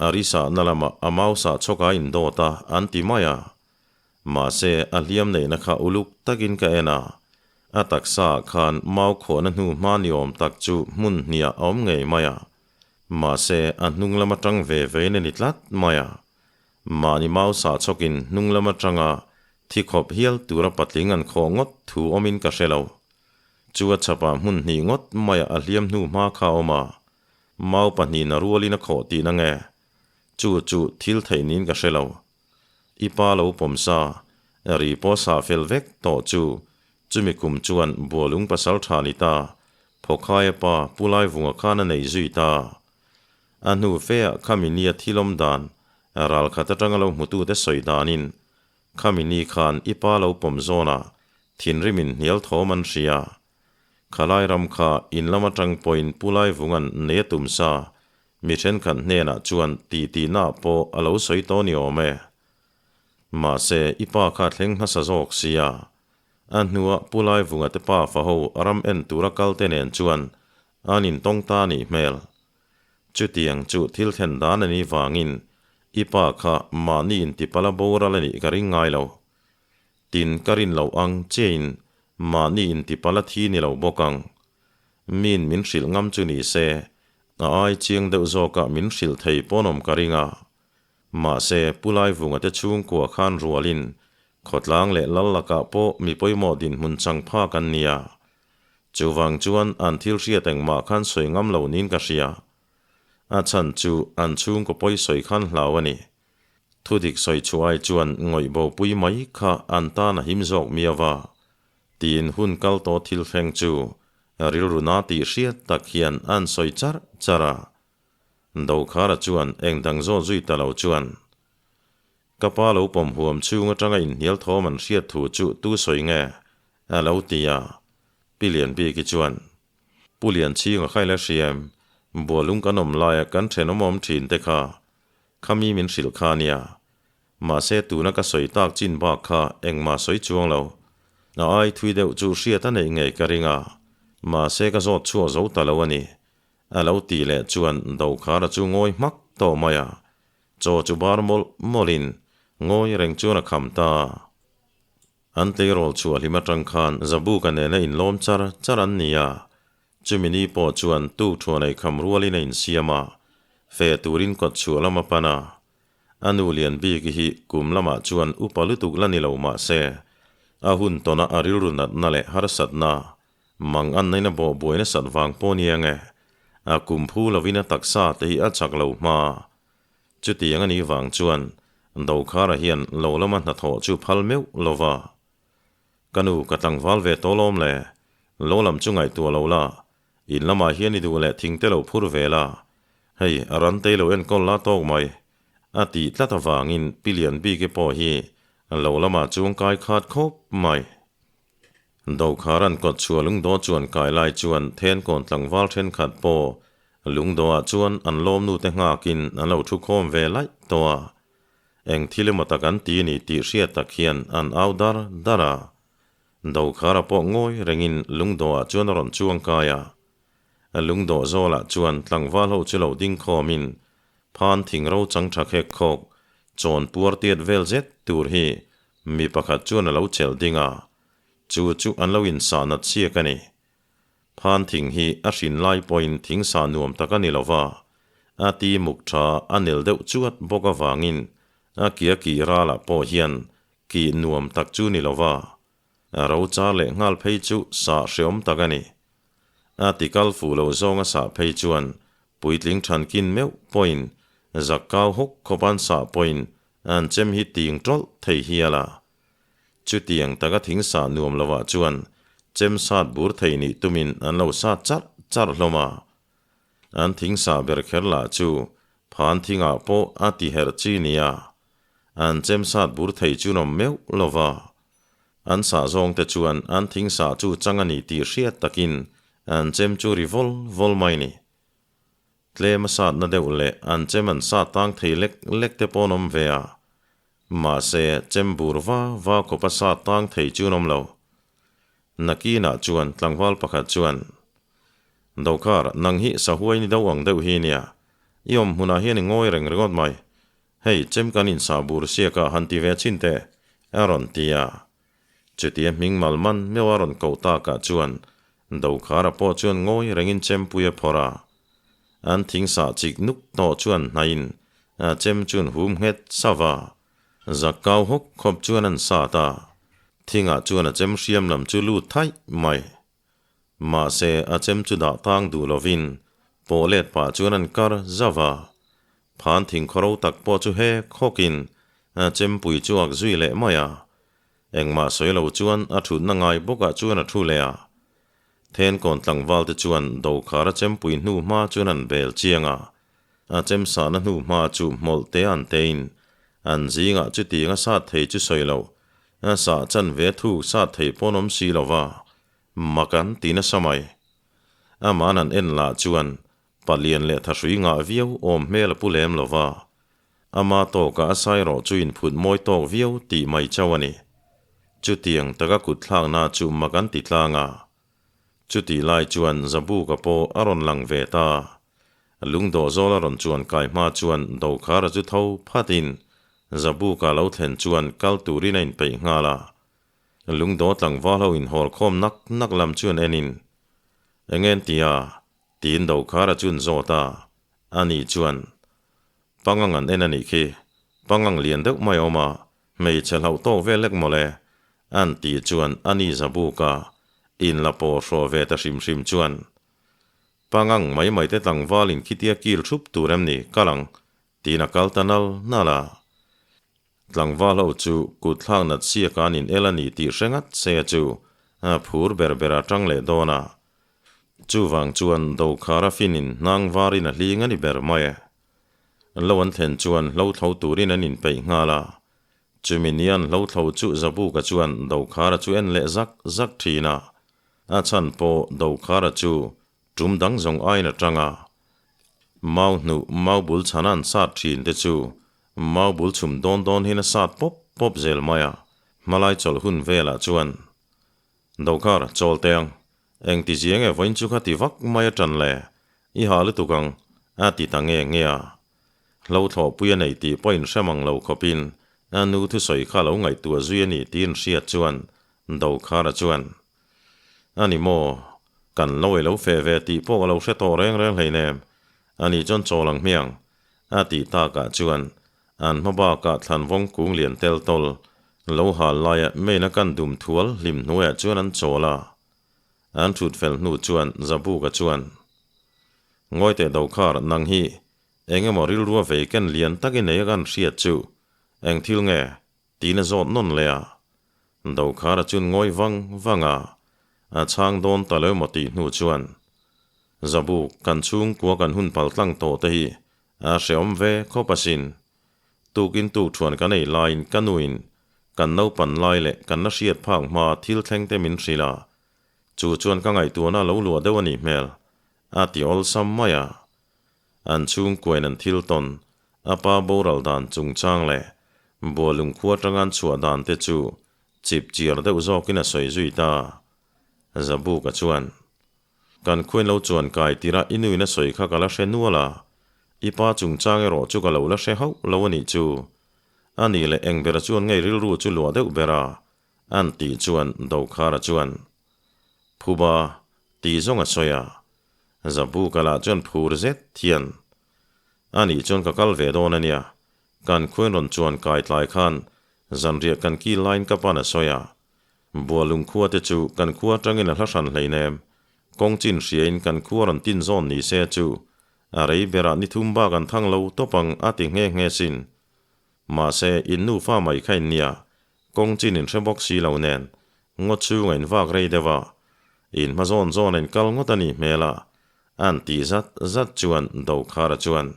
a ri sahna lamah a mau sah chhawk a indawt a an ti mai a. Mahse a hliam neihna kha uluk takin ka en a, a taksa ah khan mau khawhna hnu hma ni awm tak chu hmun hniah a awm ngei mai a. Mahse, a hnung lam atang ve vein a ni tlat mai a. Mahni mau sah chhawkin hnung lam atanga thi khawp hial tura patling an khawh ngawt thu awmin ka hre lo. Chu a chhapah hmun hnih ngawt maiah a hliam hnu hma kha a awm a. Mau pahnihin a rualin a khawh tihna nge? Chu chu thil theih niin ka hre lo. I pa lo pawm sa, ri pawh sah fel vek tawh chu Chumi kum chuan Bualung pasal tha ni ta, Phawkhaia pa Pu Laivunga khan a nei zui ta. A hnu feah khami nia thilawm dan, ralkhat atanga lo hmutute sawi danin, khami ni khan i pa lo pawm zawnah thinrimin hnial thawm an hria. Khalai ram kha in lam atang pawhin Pu Laivunga'n nei a tum sa, mi thenkhat hnenah chuan titihnaah pawh a lo sawi tawh ni awm e. Mahse, i pa kha thleng hmasa zawk sia. A hnuah Pu Laivunga te pa faho ram en tura kal te nen chuan an intawng ta nih hmel. Chutiang chu thil thlen dan a nih vangin i pa kha mahni intipala boral a nih ka ring ngai lo. Tin, ka rin loh ang chiain mahni intipala thi ni lo bawk ang. Miin min hrilh ngam chu ni se, a ai chiang deuh zawkah min hrilh thei pawn awm ka ring a. Mahse, Pu Laivunga te chhungkua khan rualin khawtlang leh lal lakah pawh mi pawimawh dinhmun chang phak an ni a. Chuvang chuan an thil hriat engmah khan sawi ngam lo niin ka hria. A chhan chu an chhungkaw pawi sawi khan hlau a ni. Thudik sawi chhuah ai chuan ngawih bopui mai kha an tan a him zawk miau a, tiin hun kal tawh thil thleng chu rilru na tih hriat tak hian an sawi charh charh a. Dokhara chuan eng dang zawt zui ta lo chuan, Ka pa lo pawm huam chhung atanga inhnial thawm an hriat thu chu tu sawi nge? a lo ti a. Pi Lianbiki chuan, Pu Lianchhinga kha i la hria em? Bualung kan awm laia kan thenawm awm thin te kha khami min hrilh kha ania. Mahse tuna ka sawi tak chin bak kha engmah sawi chuang lo. A ai thui deuh chu hriat a neih ngei ka ring a, mahse ka zawt chhuak zo ta lo a ni. A lo tih leh chuan Dokhara chu ngawi hmak tawh mai a, chaw chu bar mawlh mawlhin ngawi reng chuan a kham ta. An tleirawl chhuah hlim atang khan Zabuka nena inlawm char char an ni a, chumi ni pawh chuan tuk thuan ei kham rualin a insiam a, feh turin kawt chhuah lam a pan a. A nu lian bik hi kum lamah chuan upa lutuk la ni lo mah se, a hun tawna a rilru natna leh harsatna, mang an naina bawh buai nasat vang pawh nia nge, a kum phu lovin a taksa te hi a chak lo hma. Chutiang a nih vang chuan Dokhara hian lo lama hnathawh chu phal meuh lo va. Ka nu ka tlangval ve tawh lawm le, lo lam chu ngaihtuah lo la, in lamah hian i duh leh thing te lo phur ve la, hei a ran te lo enkawl la tawk mai, a tih tlat avangin Pi Lianbiki pawh hi lo lamah chuang kai khat khawp mai. Dokhara'n kawt chhuah lungdaw chuan kai lai chuan Thenkawn tlangval thenkhat pawh lungdawah chuan an lawmnute nghakin an lo thu khawm ve laih tawh a. Eng thil emaw tak an ti ni tih hriat tak hian an au dar dar a. Dokhara pawh ngawi rengin lungdawah chuan a rawn chuang kai a. Lungdawh zawlah chuan tlangval ho chu lo ding khawmin phan thing ro chang tha khek khawk chawn puar tiat vel zet tur hi Mi pakhat chuan a lo chelh ding a, chu chu an lo insah nat chiak a ni. Phan thing hi a hrin lai pawhin thing sah nuam tak a ni lo va, a ti muk tha a nel deuh chuat bawk avangin a kia kih ralah pawh hian kih nuam tak chu ni lo va, a ro char leh nghal phei chu sah hreawm tak a ni. A ti kal fuh lo zawng a sah phei chuan puitling thankin meuh pawhin zak kau hawk khawp an sah pawhin An chem hi ting tawlh thei hial a. Chutiang taka thing sah nuam lovah chuan chem sat bur thei nih tumin an lo sat charh charh hlawm a. An thing sah ber kher lah chu phan thingah pawh a ti herh chi nia. An chem sat bur thei chu nawm meuh lova. An sah zawng te chuan an thing sah chu chang a ni tih hriat takin an chem chu ri vawl vawl mai ni. Tlem a satna deuh leh an chem an sat tang thei lek lek te pawh an awm ve a, mahse chem bur va va khawp a sat tang thei chu an awm lo. Nakinah chuan tlangval pakhat chuan, Dokhar, nang hi sahuai ni deuh ang deuh hi nia, i awm hmunah hian i ngawi reng ringawt mai. Hei, chem kan insah bur siakah han ti ve chhin teh, a rawn ti a. Chutia hming mal man meuh a rawn koh takah chuan Dokhara pawh chuan ngawi rengin chempui a phawrh a. An thing sah chik nuk tawh chuan hnaiin a chem chuan hum nghet sauh a. Zak kau hawk khawp chuan an sat a. Thingah chuan a chem hriam lam chu lut thaih mai. Mahse a chem chu dah tang duh lovin pawh let pah chuan an kar zauh a. Phan thing khawro tak pawh chu hek hawkin a chempui chu ak zui leh mai a. Engmah sawi lo chuan a thutna ngai bawkah chuan a thu leh a. Thenkawn tlangval te chuan Dokhar a chempui hnu hma chuan an bel chiang a. A chem sahna hnu hma chu hmawlh te an tein an zingah chutiang a sat thei chu sawi lo, a sah chan ve thuk sat thei pawn awm si lo va, mak an ti nasa mai. Aman an en lah chuan palian leh thahrui ngah viau awm hmel a pu lem lo va. Ama tawkah a sai rawh chu inphut mawi tawk viau tih mai chauh a ni. Chutiang taka kut thlakna chu mak an ti tlang a. Chutih lai chuan Zabuka pawh a rawn lang ve ta. Lungdawh zawl a rawn chuan kai hma chuan Dokhara chu tho phatin Zabuka lo thlen chuan kal turin a inpeih nghal a. Lungdawh tlangval ho inhawl khawm nak nak lam chuan enin, Eng en tia? Tiin Dokhara chuan zawt a. Ani chuan, Pangang an en a nih khi. Pangang lian deuh mai a awm a, hmeichhe hlauh tawk vel lek mawle. An tih chuan a ni Zabuka in la pawh hrawh ve ta hrim hrim chuan, Pangang mai mai te tlangval in khitia kil thup tur em ni kal ang, tiin a kal ta nal nal a. Tlangval ho chu kut thlak nat siak an in el a ni tih hre ngat se chu a phur ber ber a tang leh dawn a. Chuvang chuan Dokhara finin hnang varin a hling a ni ber mai e. Lo an thlen chuan hlo thlo turin an inpeih nghal a. Chumi ni an hlo thlo chu Zabuka chuan Dokhara chu en leh zak zak thin a. A chhan pawh Dokhara chu tum dang zawng aiin a tang a. Mau hnuh, mau bul chhana an sat thin te chu mau bul chhum dawn dawn hian a sat pawp pawp zel mai a, hmalai chawlh hun velah chuan Dokar, chawl teh ang. Eng ti zia nge vawiin chu kha ti vak mai a tan le? I hah lutuk ang, a ti ta nge nge a. Hlo thlawhpui a nei tih pawh inhre mang lo khawpin a nu thusawi kha lo ngaihtuah zui a ni tih inhriat chuan Dokhara chuan, A ni maw? Kan lo ei lo feh ve tih pawh ka lo hre tawh reng reng hleinem. A nih chuan chawl ang hmiang, a tih takah chuan an hma bakah thlanvawng kung lian tel tawl lo hal laia main a kan dum thual hlim hnuaiah chuan an chawl a. An thut fel hnu chuan Zabuka chuan, Ngawi teh Dokhar, nang hi eng emaw rilrua vei ken lian tak i nei a kan hriat chu eng thil nge? Tiin a zawt nawn leh a. Dokhara chuan ngawi vang vang a, a chhang dawn ta lo emaw tih hnu chuan, Zabuk, kan chhungkua kan hun pal tlang tawh te hi a hrehawm ve khawp asin. Tukin tuk thuan kan ei laiin ka nuin kan naupan lai leh kan la hriat phak hma thil thleng te min hrilh a, chu chuan ka ngaihtuahna a lo luah deuh a nih hmel, a ti awlsam mai a. An chhungkuain an thil tawn, a pa boral dan chungchang leh Bualung khua atanga an chhuah dan te chu chip chiar deuh zawkin a sawi zui ta. Zabuka chuan, Kan khuain lo chuan kai tirah i nuin a sawi kha ka la hre nual a, i pa chungchang erawh chu ka lo la hre hauh lo a nih chu. A nih leh eng bera chuan ngei rilru chu luah deuh ber a, an tih chuan Dokhara chuan, Phuba, tih zawng a sawi a. Zabuka lah chuan phur zet hian, A nih chuan ka kal ve dawn a nia, kan khuain rawn chuan kai tlai khan zanriah kan kil laiin ka pan a sawi a. Bualung khua te chu kan khua atangin a hla hran hleinem, kawng chin hriain kan khua rawn tin zawn ni se chu a rei berah ni thum bak an thang lo tawp ang a ti nghe nghe sin. Mahse, in nufa mai kha in nia, kawng chin in hre bawk si lo nen, ngaw chhunga in vak rei deuh a, in hma zawn zawn a in kal ngawt a nih hmel a, an tih zat zat chuan Dokhara chuan,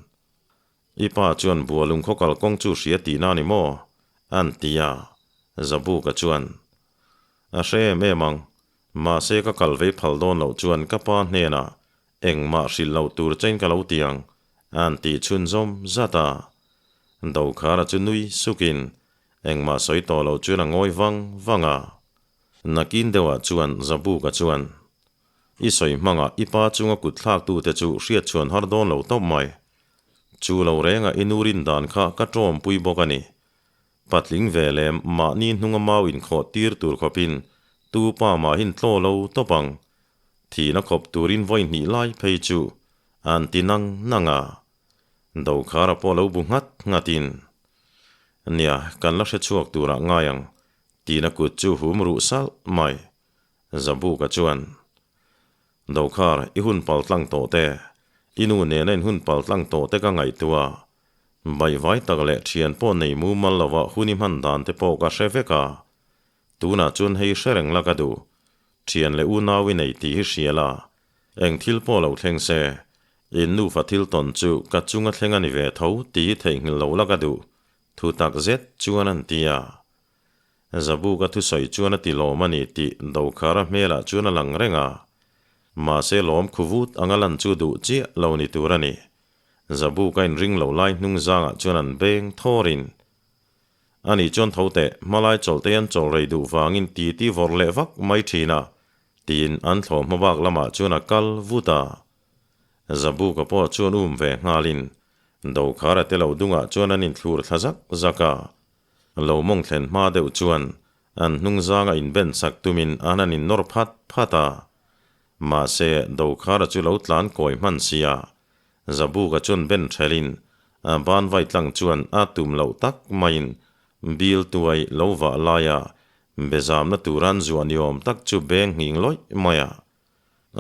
I pa chuan Bualung khaw kal kawng chu hria tihna a ni maw? an ti a, Zabuka chuan, A hre em em ang, mahse ka kal vei phal dawn loh chuan ka pa hnenah engmah hrilh loh tur chein ka lo ti ang, an tih chhunzawm zat a. Dokhara chu nui sukin engmah sawi tawh loh chuan a ngawi vang vang a. Nakin deuhah chuan Zabuka chuan, I sawi hmangah i pa chunga kut thlaktute chu hriat chhuan har dawn lo tawp mai. Chu lo renga i nu rin dan kha ka tawmpui bawk a ni. Patling ve lem mahni hnunga mau inkhawh tir tur khawpin tu pa mahin tlaw lo tawp ang. Thihna khawp turin vawi hnih lai phei chu an ti nang nang a. Dokhara pawh lo bu nghat nghatin, Nia, kan la hre chhuak turah ngai ang, tihna kut chu hum ruh salh mai. Zabuka chuan, Dokhar, i hun pal tlang tawh te, i nu nena in hun pal tlang tawh te ka ngaihtuah a, baihvai tak leh thian pawh nei mumal lova hun i hman dan te pawh ka hre vek a, tunah chuan hei hre reng la ka duh, thian leh unau i nei tih hi hria la, eng thil pawh lo thleng se, in nufa thil tawn chu ka chunga thleng a ni ve tho tih hi theihnghilh lo la ka duh, thu tak zet chuan an ti a. Zabuka thusawi chuan a ti lawm a ni tih Dokhara hmelah chuan a lang reng a. Mahse lawm khu vut anga lan chu duh chiah lo ni tur a ni. Zabuka inring lo lai hnung zangah chuan an beng thawrin. Ani chuan tho teh, hmalai chawlh te an chawl rei duh vangin ti ti vawrh leh vak mai thin a, tiin an thlawh hma bak lamah chuan a kal vut a. Zabuka pawh chuan um ve nghalin Dokhara te lo dungah chuan an inthlur thla zak zak a. Lo mawng thlen hma deuh chuan an hnung zanga inben sak tumin an han innawr phat phat a. Mahse, Dokhara chu lo tlan kawi hman sia, Zabuka chuan ben thelin a ban vai tlang chuan a tum loh tak maiin bil tuai lo vah laia bezamna tura an zuah ni awm tak chu beng nghing lawih mai a.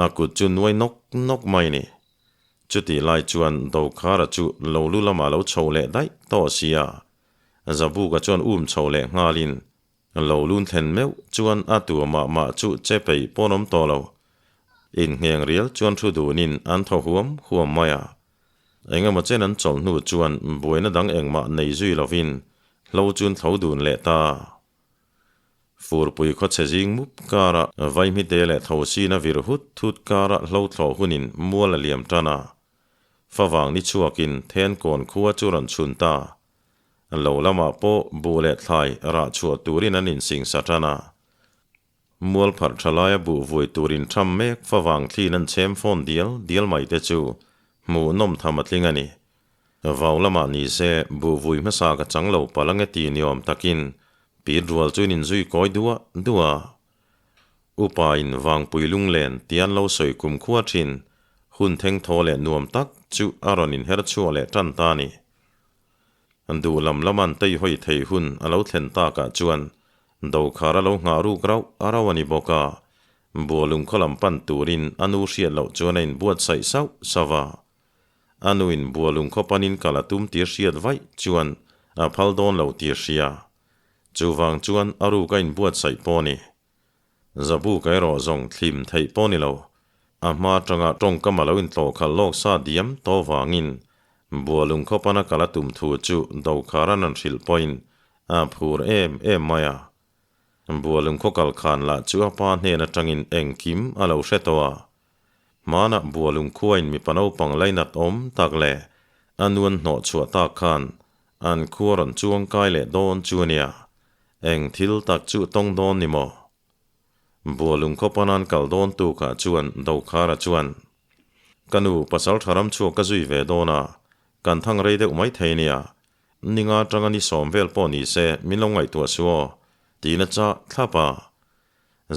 A kut chu nuai nawk nawk mai ni. Chutih lai chuan Dokhara chu lo lu lamah lo chho leh daih tawh sia. Zabuka chuan um chho leh nghalin lo lun thlen meuh chuan a tua mah mah chu che peih pawn awm tawh lo. Inngheng rial chuan thu dunin an thaw huam huam mai a. Engemaw chen an chawlh hnu chuan buaina dang engmah nei zui lovin hlo chun tho dun leh ta. Furpui khawchhe zing mup kara vaihmite leh thosin a vir hut hut kara hlo thlawh hunin mual a liam tan a. Favang ni chhuakin Thenkawn khua chu rawn chhun ta. Lo lamah pawh buh leh thlai rah chhuah turin an insingsa tan a. Mual pharh tha laia buh vui tur intham mek favang thlin an chhem fawn dial dial mai te chu hmuh nawm tham a tling a ni. Vau lamah ni se buh vui hmasa ka chang lo palh ange ti ni awm takin pit rual chu in inzui kawi duah duah a. Upa in vangpui lunglen ti an lo sawi kum khua thin hun theng thaw leh nuam tak chu a rawn inher chhuah leh tan ta a ni. Duh lam lam an tei hawi thei hun a lo thlen takah chuan dokhar a lo nghah ruk rauh a rauh a ni bawk a, Bualung khaw lam pan turin a nu hriat loh chuan a inbuatsaih sauh sauh a. A nuin Bualung khaw panin kal a tum tir hriat vaih chuan a phal dawn lo tir hria. Chuvang chuan a ruk a inbuatsaih pawh a ni. Zabuka erawh zawng thlim theih pawh ni lo. A hma atanga tawngkam a lo intlawh khalh lawk sa diam tawh vangin Bualung khawpana kal a tum thu chu Dokhara'n an hrilh pawhin a phur em em mai a. Bualung khaw kal khan lah chu a pa hnen atangin engkim a lo hre tawh a. Hmanah Bualung khuain mipa naupang lainat awm tak leh a nuan hnawh chhuah tak khan an khua rawn chuang kai leh dawn chu a nia. Eng thil tak chu tawng dawn ni maw? Bualung khawpan an kal dawn tukah chuan Dokhara chuan, Ka nu, pasal tha ram chhuak ka zui ve dawn a, kan thang rei deuh mai thei nia. Ninga atanga ni sawm vel pawh ni se min lo ngaihtuah su aw, tiin a chah thlap a.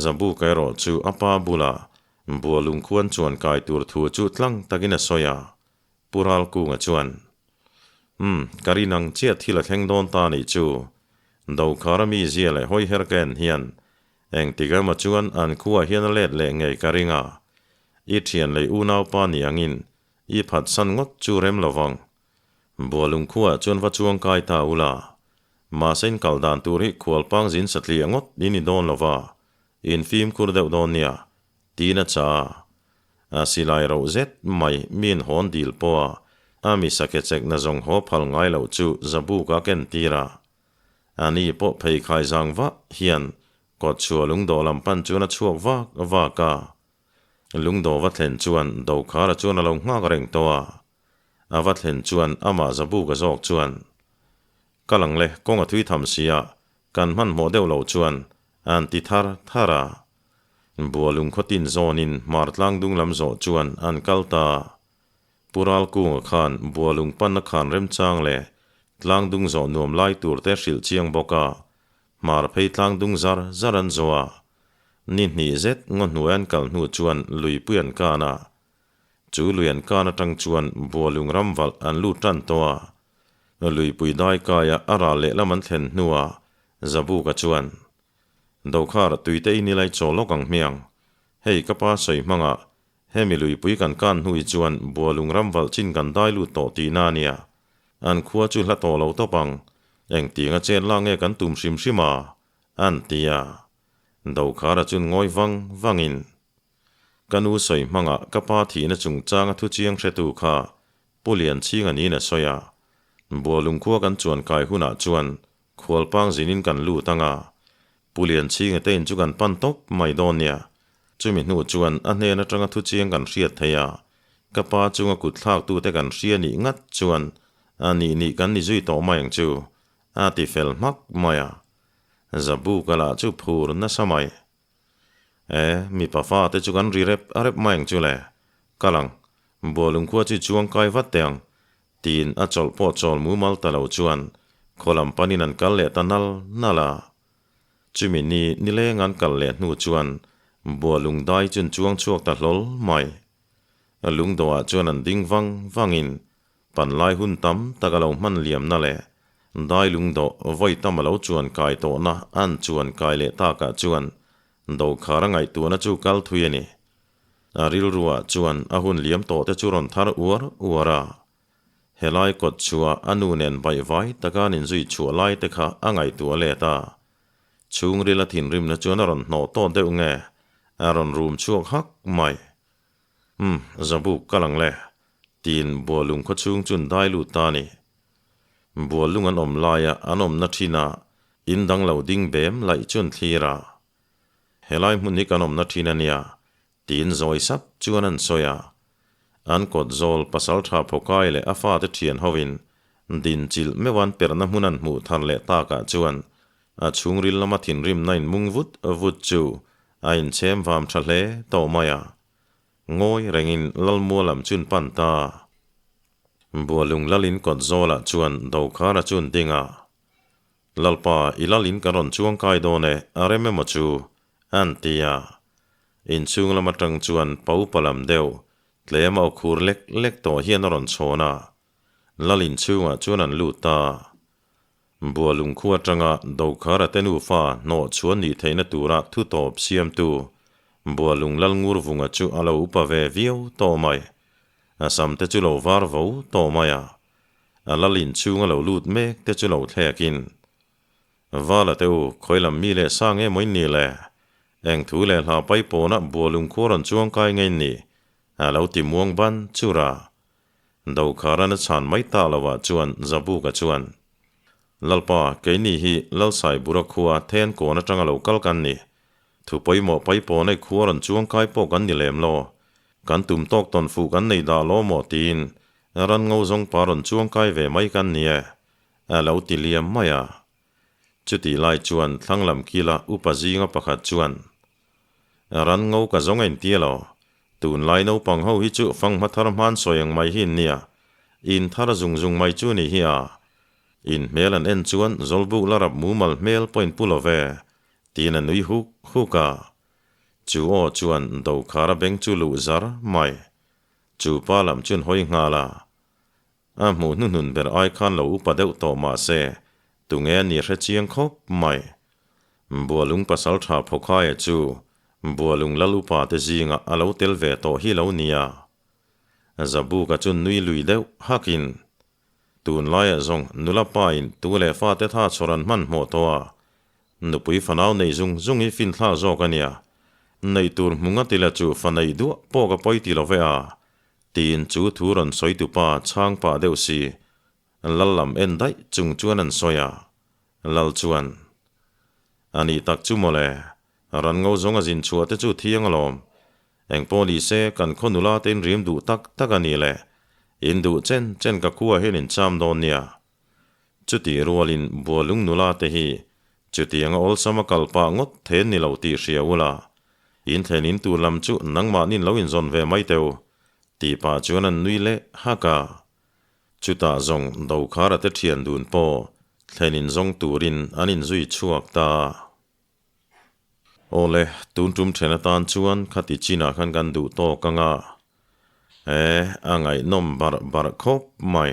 Zabuka erawh chu a pa bulah Bualung khuan chuan kai tur thu chu tlang takin a sawi a. Pu Ralkunga chuan, Umm, ka rin ang chiah thil a thleng dawn ta nih chu. Dokhara mizia leh hawi her ka en hian engtik emaw chuan an khuaah hian a let leh ngei ka ring a. I thian leh unaupa ni angin i phatsan ngawt chu rem lo vang. Bualung khuaah chuan va chuang kai ta ula. Mahse in kal dan tur hi khualpang zin satliah ngawt in ni dawn lo va, in fimkhur deuh dawn nia, tiin a cha a. A silai roh zet mai min hawn dil pawh a, a mi sake chekna zawng haw phal ngai loh chu Zabuka a ken tir a. A ni pawh pheikhai zang vah hian kawt chhuah lungdawh lam pan chuan a chhuak vak vak a. Lungdawh va thlen chuan Dokhara chuan a lo nghak reng tawh a. A va thlen chuan amah Zabuka zawk chuan, Ka lang le, kawng a thui tham si a, kan hmanhmawh deuh loh chuan an ti thar thar a. Bualung khawtin zawnin hmar tlang dung lam zawh chuan an kal ta. Pu Ralkunga khan Bualung panna khan remchang leh tlang dung zawh nuam lai tur te hrilh chiang bawk a, hmar phei tlang dung zar zar an zawh a. Ni hnih zet ngaw hnuai an kal hnu chuan luipui an kan a. Chu lui an kan atang chuan Bualung ram valh an lut tan tawh a. Luipui dai kaia a ral lehlam an thlen hnuah Zabuka chuan, Dokhar, tuite i nilai chaw lawk ang hmiang. Hei ka pa sawi hmangah, hemi luipui kan kan hnu hi chuan Bualung ram valh chin kan dai lut tawh tihna a nia. An khua chu hla tawh lo tawp ang. Engtiang a chet lak nge kan tum hrim hrim a? An ti a. Dokhara chuan ngawi vang vangin, Ka nu sawi hmangah ka pa thihna chungchanga thu chiang hretu kha Pu Lianchhinga niin a sawi a. Bualung khua kan chuan kai hunah chuan Khualpang zinin kan lut ang a, Pu Lianchhinga te in chu kan pan tawp mai dawn nia. Chumi hnu chuan a hnen atanga thu chiang kan hriat thei a, ka pa chunga kut thlaktute kan hria nih ngat chuan a nih nih kan ni zui tawh mai ang chu, a ti fel hmak mai a. Zabuka lah chu phur nasa mai. E, mipa fate chu kan ri rep a rep mai ang chu le. Kal ang, Bualung khua chu chuang kai vat teh ang, tiin a chawlh pawh chawl mumal ta lo chuan khaw lam panin an kal leh ta nal nal a. Chumi ni nileng an kal leh hnu chuan Bualung dai chun chuang chhuak ta hlawl mai. Lungdawhah chuan an ding vang vangin Panlai hun tam tak a lo hman liamna leh dai lungdawh vawi tam a lo chuan kai tawhna an chuan kai leh takah chuan dokhar a ngaihtuahna chu kal thui a ni. A rilruah chuan a hun liam tawh te chu rawn thar uar uar a. Helai kawt chhuah a nu nen baihvai taka an inzui chhuah lai te kha a ngaihtuah let a. Chhungril a thinrimna chuan a rawn hnawh tawh deuh nge a rawn rum chhuak hak mai. Umm, Zabuk ka lang le, tiin Bualung khaw chhung chuan dai lut ta a ni. Bualung an awm laia an awmna thin a, in dang lo ding bem laih chuan thlir a. Helai hmun hi kan awmna thin a nia, tiin zawi sap chuan an sawi a. An kawt zawl pasaltha phawkai leh a fate thian hovin din chilh meuh an perhna hmun an hmuh thar leh takah chuan a chhungril lama thinrimna in mung vut vut chu a inchhem vam tha hle tawh mai a. Ngawi rengin Lalmua lam chun pan ta. Bualung lalin kawt zawlah chuan Dokhara chun ding a. Lalpa, i lalin ka rawn chuang kai dawn e, a rem emaw chu? An ti a. Inchhung lam atang chuan pa upa lam deuh, tlem a aw khur lek lek tawh hian a rawn chhawn a. Lal inchhungah chuan an lut ta. Bualung khu atanga Dokhara te nufa hnawh chhuan nih theihna tura thu tawp siamtu Bualung Lal Ngurvunga chu a lo upa ve viau tawh mai. A sam te chu lo var vo tawh mai a. A lal inchhung a lo lut mek te chu lo thlekin, Vala te u, khawi lam mi leh sa nge maw in ni le? Eng thu leh hla pai pawnah bualung khua rawn chuang kai nge in ni? A lo ti muang ban chur a. Dokharan a chhan mai ta lo ah chuan Zabuka chuan, Lalpa, keini hi Lalsaibura khua then kawn atanga lo kal kan ni. Thu pawimawh pai pawnah i khua rawn chuang kai pawh kan ni lem lo. Kan tum tawk tawn fuh kan nei dah lo maw tiin Ran ngo zawng pa rawn chuang kai ve mai kan ni e, a lo ti liam mai a. Chutih lai chuan thlang lam kila upa zinga pakhat chuan, Ran ngo ka zawng a inti lo, tunlai naupang ho hi chu fanghma thar hman sawi ang mai hi in nia, in thar zung zung mai chu ni hi a. In hmel an en chuan Zawlbuk la rap mumal hmel pawh in pu lo ve, tiin a nui huk huk a. Chu aw chuan Dokhara beng chu luh zar mai. Chu pa lam chuan hawi nghal a, a hmuh hnuhnun ber ai khan lo upa deuh tawh mah se, tunge a ni hre chiang khawp mai. Bualung pasal tha Phawkhaia chu Bualung lal upa te zingah a lo tel ve tawh hi lo nia. Zabuka chu nui lui deuh hakin, Tunlaiah zawng nula pain tu leh fate tha chhawr an hmanhmawh tawh a, Nupui fanau nei zung zung hi finthlak zawk a nia. Neih tur hmu ngat ila chu fa neih duah pawh ka pawi ti lo ve a, tiin chu thu rawn sawi tupa chhang pah deuh si. Lal lam en daih chung chuan an sawi a. Lal chuan, A nih tak chu mawle, ran ngo zawng a zin chhuah te chu thiang alawm. Engpawh ni se kan khaw nula te in rim duh tak tak a ni le. In duh chen chen ka khuaah hian in cham dawn nia. Chutih rualin Bualung nula te hi chutianga awlsam a kal pah ngawt then ni lo tih hria ula, in thlen in tur lam chu nangmahnin lo inzawn ve mai teu, tih pah chuan an nui leh hak a. Chutah zawng Dokhara te thian dun pawh thlen inzawng turin an inzui chhuak ta. Awle, tun tum then atan chuan khati chinah khan kan duh tawk ang a, e, a ngaihnawm barh barh khawp mai.